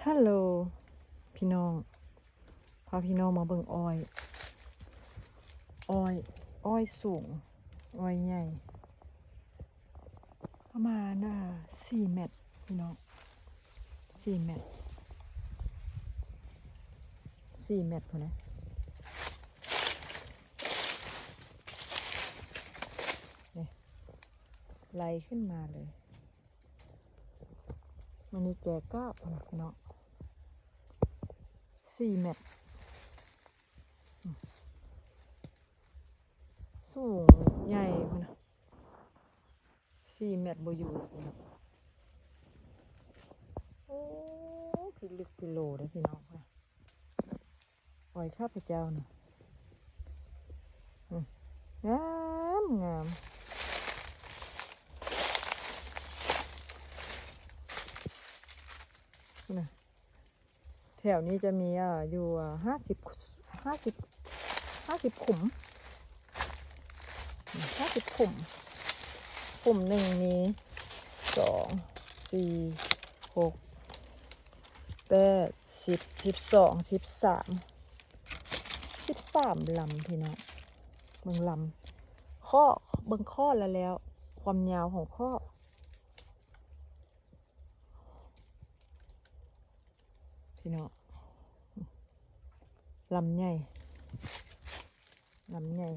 ຮັລໂຫຼ ພີ່ນ້ອງ ພາພີ່ນ້ອງມາເບິ່ງອ້ອຍ ອ້ອຍ ອ້ອຍສູງ ອ້ອຍໃຫຍ່ ປະມານ ອ່າ ສີ່ແມັດ ພີ່ນ້ອງ ສີ່ແມັດ ສີ່ແມັດພຸ້ນນະ ນີ້ ໄລ່ຂຶ້ນມາເລີຍ. ມື້ນີ້ແກ່ກ້າບພຸ້ນນະພີ່ນ້ອງ ສີ່ແມັດ ສູງໃຫຍ່ພຸ້ນນະ ສີ່ແມັດບໍ່ຢູ່ແລ້ວພຸ້ນນະ ໂອ້ ພິລຶກພິໂລເດ້ພີ່ນ້ອງ. ອ້ອຍຂ້າພະເຈົ້ານະ ອືມ ງາມ ງາມ ພຸ້ນນະ ແຖວນີ້ຈະມີ ເອີ ຢູ່ ເອີ ຫ້າສິບ ຫ້າສິບ ຫ້າສິບຂຸມ ຫ້າສິບຂຸມ ຂຸມໜຶ່ງມີ ສອງ ສີ່ ຫົກ ແປດ ສິບ ສິບສອງ ສິບສາມ ສິບສາມລຳ ພີ່ນ້ອງ ເບິ່ງລຳ ຂໍ້ ເບິ່ງຂໍ້ລະແລ້ວ ຄວາມຍາວຂອງຂໍ້ ພີ່ນ້ອງ ລຳໃຫຍ່ ລຳໃຫຍ່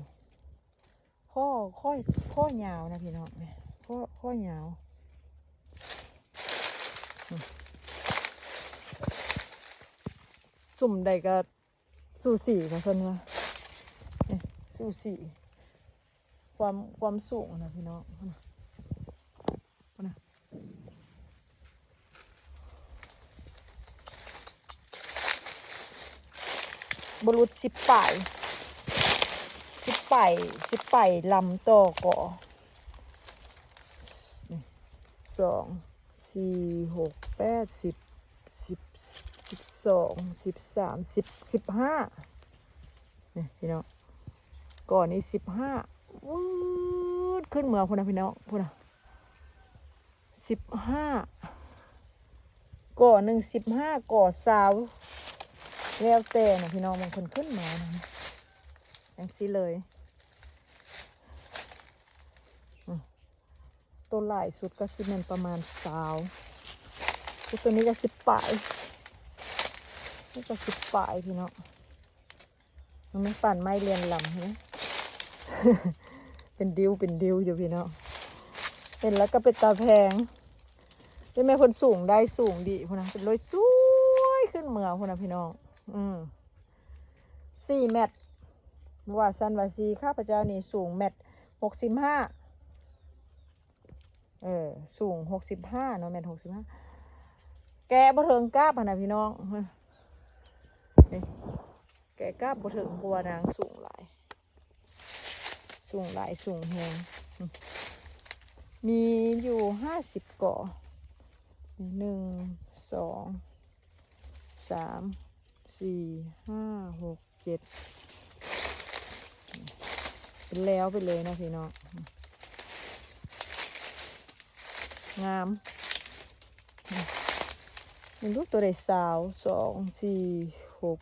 ຂໍ້ ຂໍ້ ຂໍ້ຍາວນະພີ່ນ້ອງ ຂໍ້ ຂໍ້ຍາວ ຊຸມໃດກະສູສີນະເພິ່ນວ່າ ເອີ ສູສີ ຄວາມ ຄວາມສູງນະພີ່ນ້ອງ ພຸ້ນນະ ພຸ້ນນະ ບໍ່ຫຼຸດສິບປາຍ ສິບປາຍ ສິບປາຍລຳຕໍ່ກໍ ສອງ ສີ່ ຫົກ ແປດ ສິບ ສິບ ສິບສອງ ສິບສາມ ສິບ ສິບຫ້າ ນີ້ພີ່ນ້ອງ ກໍນີ້ສິບຫ້າ ວືດຂຶ້ນເມືອພຸ້ນນະພີ່ນ້ອງ ພຸ້ນນະ ສິບຫ້າ ກໍໜຶ່ງສິບຫ້າ ກໍຊາວ ແລ້ວແຕ່ນະພີ່ນ້ອງ ບາງຄົນຂຶ້ນມານະ ຈັ່ງຊີ້ເລີຍ ອືມ ໂຕຫຼາຍສຸດກໍຊິແມ່ນປະມານຊາວ ແຕ່ໂຕນີ້ກໍສິບປາຍ ນີ້ກໍສິບປາຍພີ່ນ້ອງ ມັນມີປານໄມ້ລຽນລຳເຫັນ ເປັນດິ້ວເປັນດິ້ວຢູ່ພີ່ນ້ອງ ເຫັນແລ້ວກໍເປັນຕາແພງ ແຕ່ແມ່ເພິ່ນສູງໄດ້ສູງດີພຸ້ນນະ ເປັນລອຍສວຍຂຶ້ນເມືອພຸ້ນນະພີ່ນ້ອງ ອືມ ສີ່ແມັດ ວ່າຊັ້ນວ່າຊີ້ ຂ້າພະເຈົ້ານີ້ສູງແມັດຫົກສິບຫ້າ ເອີ ສູງຫົກສິບຫ້າເນາະ ແມັດຫົກສິບຫ້າ ແກະບໍ່ເຖິງກາບຫັ້ນນະພີ່ນ້ອງ ນີ້ ແກະກາບບໍ່ເຖິງ ເພາະວ່ານາງສູງຫຼາຍ ສູງຫຼາຍສູງແຮງ ມີຢູ່ຫ້າສິບກໍ ໜຶ່ງ ສອງ ສາມ ສີ່ ຫ້າ ຫົກ ເຈັດ ເປັນແລ້ວໄປເລີຍນະພີ່ນ້ອງ ງາມ ເບິ່ງດູໂຕໃດຊາວ ສອງ ສີ່ ຫົກ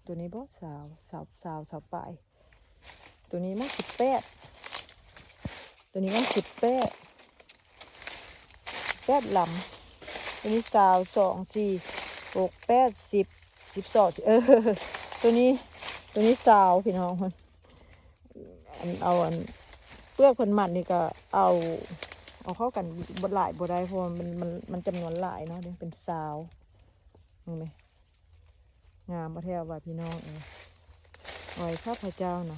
ໂຕນີ້ບໍ່ ຊາວ ຊາວ ຊາວ ຊາວປາຍ ໂຕນີ້ມັນສິບແປດ ໂຕນີ້ມັນສິບແປດ ແປດລຳ ໂຕນີ້ຊາວ ສອງ ສີ່ ຫົກ ແປດ ສິບ ສິບສອງ ເອີ ໂຕນີ້ ໂຕນີ້ຊາວ ພີ່ນ້ອງ ອັນ ເອົາອັນ ເປືອກເພິ່ນມັດນີ້ກໍເອົາ ເອົາເຂົ້າກັນບໍ່ຫຼາຍບໍ່ໄດ້ ເພາະວ່າມັນ ມັນ ມັນຈຳນວນຫຼາຍເນາະ ເປັນຊາວ ເຫັນໄໝ? ງາມບໍ່ແທ້ວ່າພີ່ນ້ອງເອີຍ ອ້ອຍຂ້າພະເຈົ້ານະ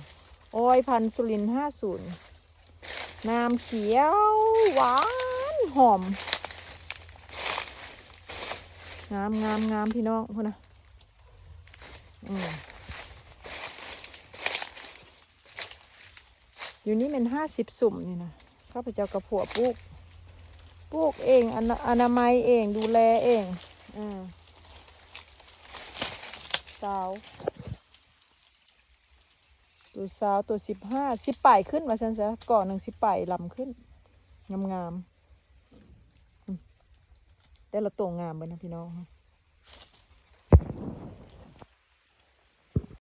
ອ້ອຍພັນສຸລິນຫ້າສູນ ງາມຂຽວຫວານຫອມ ງາມ ງາມ ງາມ ພີ່ນ້ອງ ພຸ້ນນະ ອືມ ຢູ່ນີ້ແມ່ນຫ້າສິບສຸມນີ້ນະ ຂ້າພະເຈົ້າກັບຜົວປູກ ປູກເອງ ອະນາ ອະນາໄມເອງ ດູແລເອງ ເອີ ຊາວ ໂຕຊາວ ໂຕສິບຫ້າ ສິບປາຍຂຶ້ນວ່າຊັ້ນຊະ ກໍໜຶ່ງສິບປາຍລຳຂຶ້ນ ງາມໆ ອືມ ແຕ່ລະໂຕງາມເບິດນະພີ່ນ້ອງ.